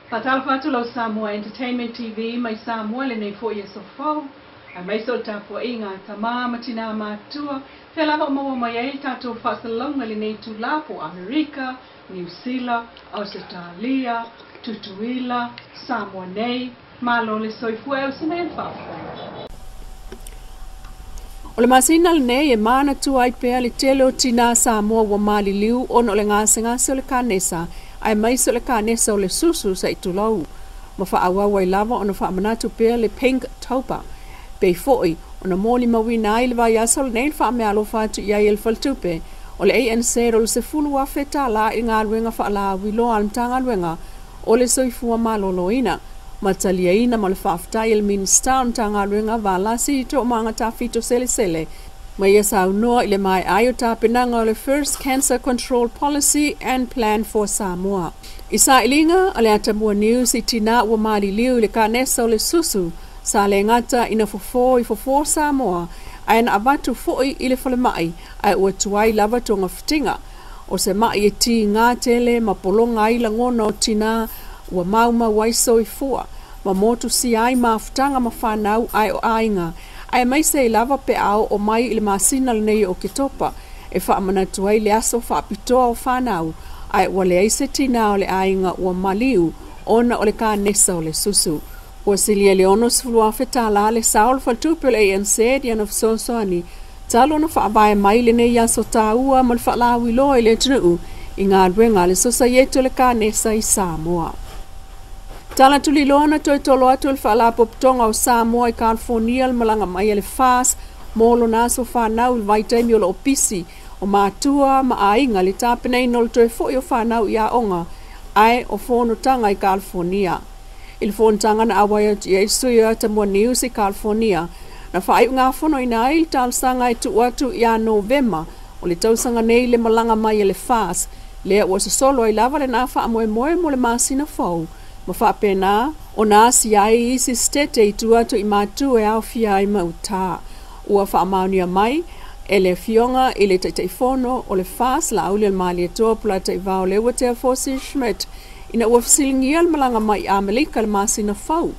Faatalofa atu lau Samoa Entertainment TV mai Samoa lenei foi aso fou, aemaise o le tapuaiga a tama ma tinā matutua, fea lava o maua mai ai le tatou faasalalauga i lenei itulā po o Amerika, Niu Sila, Ausetalia, Tutuila, Samoa nei, malo le soifua e ausi nei le faafofoga. O le masina lenei e manatua ai pea le tele o tinā Samoa ua maliliu ona o le gasegase o le kanesa aemaise o le kanesa o le susu sa i tulou ma faaauau ai lava ona faamanatu pea le Pinktober pei foi ona molimauina ai le vaiaso lenei le faameaalofa atu i ai e le faletupe o le ANC o le $10,000 i galuega faalauiloa a le Matagaluega o le Soifua Maloloina ma taliaina ma le faafetai e le Minisita o le Matagaluega Valasi Toomaga Tafito Selesele ma ia saunoa i le mae'a ai o tapenaga o le First Cancer Control Policy and Plan for Samoa. I sailiga a le Atamua News i tinā ua maliliu i le kanesa o le susu sa le gata ina fofo i Fofo Samoa ae na avatu foi i le falemai ae ua tuai lava togafitiga o se ma'i e tigā tele ma pologa ai lagona o tinā ua maumau ai soifua ma motusia ai mafutaga ma fanau ae o aiga aemaise ai lava pe a oo mai i le masina lenei o Oketopa e faamanatu ai le aso faapitoa o fanau ae ua leai se tinā o le aiga ua maliu ona o le kanesa o le susu. Ua silia i le $60,000 le sao o le faletupe o le ANC i ana fesoasoani talu ona faavae mai lenei aso tāua ma le faalauiloa i le atunuu i galuega a le Sosaiete o le Kanesa i Samoa. Tala tuliloa na toe tolo atu e le Faalapotopotoga o Samoa i California le malaga mai a le FAS mo lona aso fanau i le vaitaimi o lo o pisi o matua ma aiga i le tapenaina o le toe foi o fanau i aoga ae o fonotaga i California. I le fonotaga na auai atu i ai le sui o Atamua News i California, na faaiugafonoina ai le talosaga e tuu atu ia Novema o le tausaga nei le malaga mai a le FAS, lea ua sosolo ai lava lena faamoemoe mo le masina fou, ma faapena ona asia ai isi setete i tua atu i matu e aofia ai ma Utah. Ua faamaonia mai e le Afioga i le Taitaifono o le FAS Laaulialemalietoa Polataivao Leuatea Fosi Schmidt ina ua fesiligia le malaga mai i Amerika i le masina fou,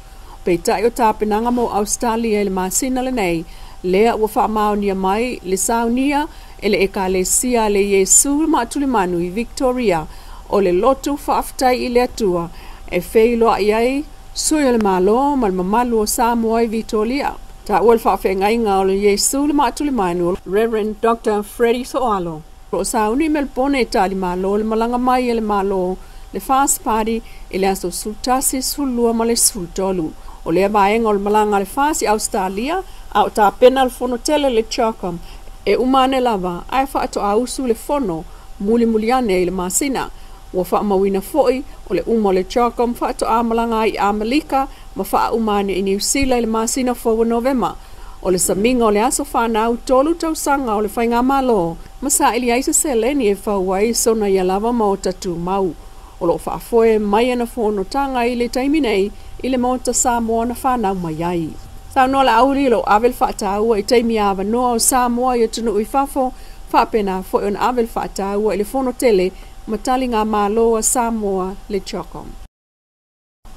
peitai o tapenaga mo Ausetalia i le masina lenei, lea ua faamaonia mai le saunia e le Ekalesia a le Iesu le Maatulemanu i Victoria o le lotu faafetai i le Atua e feiloai ai sui o le Malo ma le mamalu o Samoa i Vitoria. Taua le faafeagaiga o le Iesu le Maatulemanu, Rev. Doctor Freddie Soalo. O lo o sauni i Melbone e talimalo le malaga mai a le Malo le Fast Party i le aso 11, 12 ma le 13. O lea vaega o le malaga a le FAS i Ausetalia, a o tapena le fono tele le CHOGM e uma ane lava ae faatoa usu le fono mulimuli ane i le masina. Ua faamauina foi o le uma o le CHOGM faatoa malaga ai i Amelika ma faauma ane i Niu Sila i le masina fou o Novema. O le samiga o le aso fanau 3 tausaga o le faigamalo ma saili ai se seleni e fau ai sona ia lava maota tumau. O lo o faafoe mai ana fonotaga i le taimi nei i le Maota Samoa na fanau mai ai. Saunoa Laauli o lo o ave le faataua i taimi avanoa o Samoa i atunuu i fafo, faapena foi ona ave le faataua i le fono tele ma taligamalo a Samoa le CHOGM.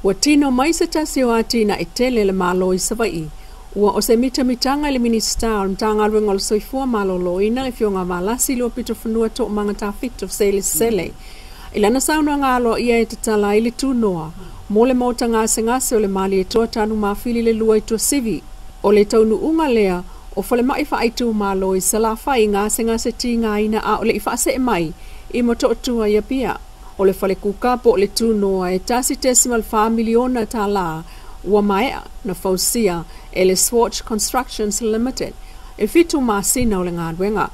Ua tino mai se tasi o atinae tele a le Malo i Savaii. Ua o se mitamitaga i le Minisita o le Matagaluega o le Soifua Maloloina, le Afioga Valasi Luapitofanua Toomaga Tafito Selesele. I lana saunoaga aloaia e tatala ai le tunoa mo le maota gasegase o le Malietoa Tanumafili le lua i Tuasivi, o le taunuuga lea o falemai faaitumalo i Salafai gasegase tigaina a o le i faasee mai i Motootua i Apia. O le falekuka po o le tunoa e $1.4 miliona ua maea na fausia e le Swatch Constructions Limited e 7 masina o le galuega.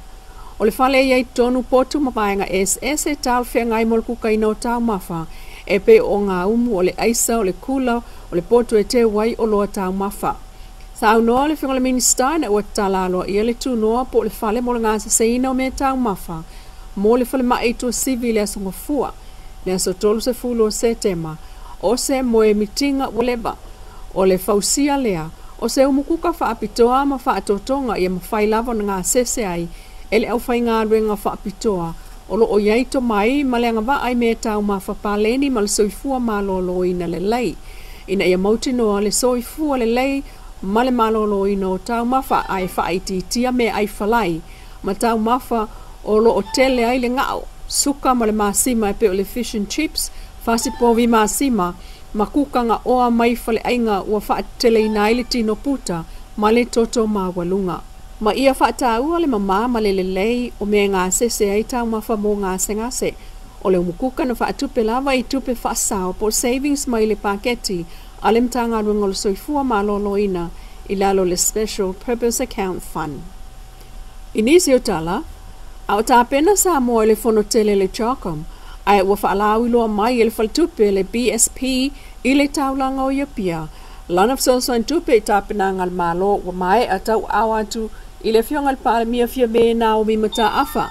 O le fale e i ai totonu potu ma vaega eseese e talafeagai mo le kukaina o taumafa e pei o gaumu, o le aisa, o le kula, o le potu e teu ai oloa taumafa. Saunoa le Afioga i le Minisita ina ua tatala aloaia le tunoa po o le fale mo le gaseseina o mea taumafa mo le falemai i Tuasivi i le aso Gafua, le aso 30 o Setema, o se moemitiga ua leva. O le fausia lea o se umukuka faapitoa ma faatotoga ia mafai lava ona gasese ai e le aufaigaluega faapitoa O lo o i ai tomai ma le agavaa i meataumafa paleni ma le soifua maloloina lelei, ina ia mautinoa le soifua lelei ma le maloloina o taumafa ae faaitiitia meaai falai ma taumafa o lo o tele ai le gao, suka ma le masima e pei o le fish and chips, fasipovi masima, ma kuka gaoa mai faleaiga ua faateteleina ai le tino puta ma le toto maualuga. Ma ia faataua le mamā ma le lelei o mea e gasese ai taumafa mo gasegase. O le umukuka na faatupe lava i tupe faasao po o savings mai le paketi a le Matagaluega o le Soifua Maloloina i lalo o le Special Purpose Account Fund. I nisi o tala, a o tapena Samoa i le fono tele le CHOGM, ae ua faalauiloa mai e le faletupe le BSP i le taulaga o Apia lana fesoasoani tupe i tapenaga a le Malo ua maea tauaao atu i le Afioga i le Palemia Fiame Naomi Mataafa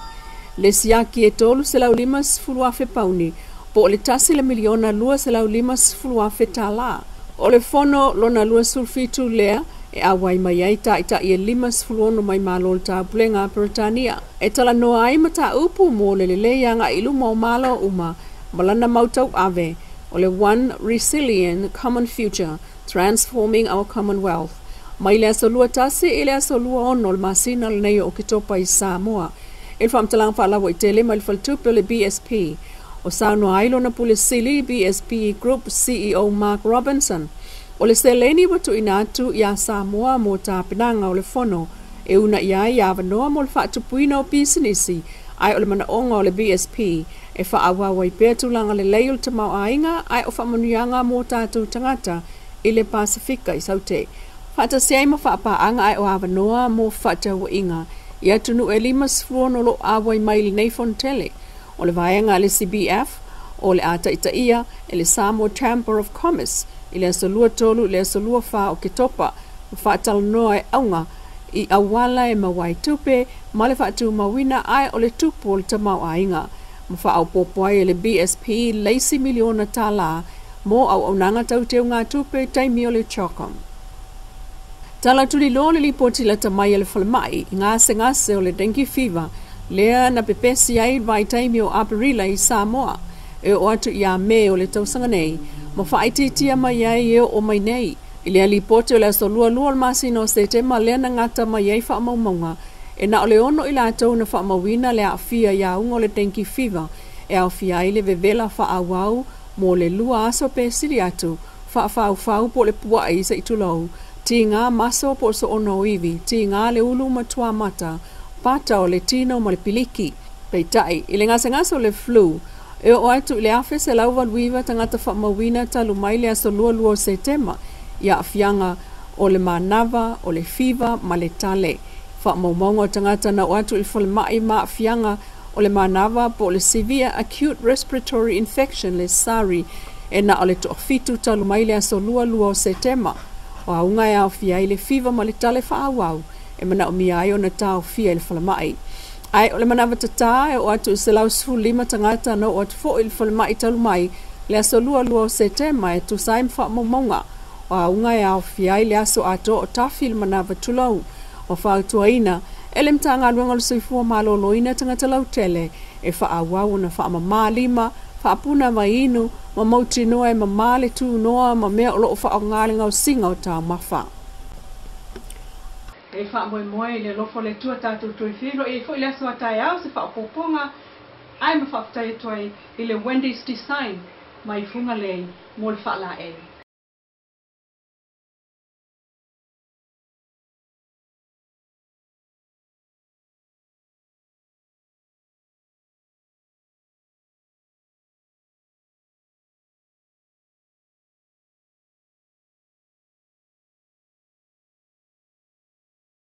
le siaki e $350,000 pauni po o le $1,250,000. O le fono lona 27 lea e auai mai ai taitai e 56 mai Malo o le Taupulega a Peretania e talanoa ai mataupu mo le lelei agai i luma o Malo uma ma lana mau tauave o le One Resilient Common Future, Transforming Our Commonwealth mai le aso 21 i le aso 26 o le masina lenei o Oketopa i Samoa. I le faamatalaga faalauaitele mai le faletupe o le BSP, o saunoa ai lona pule sili BSP Group CEO Mark Robinson, o le seleni ua tuuina atu iā Samoa mo tapenaga o le fono e uunai ai avanoa mo le faatupuina o pisinisi, ae o le manaoga o le BSP e faaauau ai pea tulaga lelei o le tamaoaiga ae o faamanuiaga mo tatou tagata i le Pasefika i Saute faatasi ai ma faapaaga ae o avanoa mo fefaatauaiga i atunuu e 56 o lo o auai mai i lenei fonotele. O le vaega a le CBF o le a taitaia e le Samoa Chamber of Commerce i le aso 23 i le aso 24 o Oketopa ma faatalanoa e auga i auala e maua ai tupe ma le faatumauina ae o le tupu o le tamaoaiga ma faaopoopo ai e le BSP le isi miliona tala mo auaunaga tau teugatupe i taimi o le CHOGM. Tala tuliloa le lipoti lata mai a le falemai i gasegase o le dengue fever lea na pepesi ai le vaitaimi o Aperila i Samoa e oo atu ia Me o le tausaga nei ma faaitiitia mai ai e oo mai nei i lea lipoti o le aso 22 o le masina o Setema lea na gata mai ai faamaumauga e na o le 6 i latou na faamauina le aafia i auga o le dengue fever e aofia ai le vevela faaauau mo le 2 aso pe sili atu, faafaufau po o le puai se i tulou, tiga maso po o soona o ivi, tiga le ulu ma tuamata, pata o le tino ma le piliki. Peitai, i le gasegase o le flu, e oo atu i le 1,189 tagata faamauina talu mai le aso 22 o Setema i aafiaga o le manava, o le fiva ma le tale. Faamaumauga o tagata na oo atu i le falemai ma aafiaga o le manava po o le Severe Acute Respiratory Infection le SARI e na o le toafitu talu mai le aso 22 o Setema. O auga e aofia ai le fiva ma le tale faaauau e manaomia ai ona taofia i le falemai. Ae o le manava tatā e oo atu i 115 tagata na oo atu foi i le falemai talu mai le aso 22 o Setema e tusa ai ma faamaumauga. O auga e aofia ai le aso atoa o tafi le manava tulou. Ua fautuaina e le Matagaluega o le Soifua Maloloina tagata lautele e faaauau ona faamamā lima, faapuna vaiinu ma mautinoa e mamā le tunoa ma mea o lo o faaaoga i le gaosiga o taumafa. E faamoemoe i le alofa o le Atua tatou toe feiloai ai foi i le aso a taeao se faaopoopoga ae ma faafetai atu ai i le Wendy's Design mai Fugalei mo le faalaei.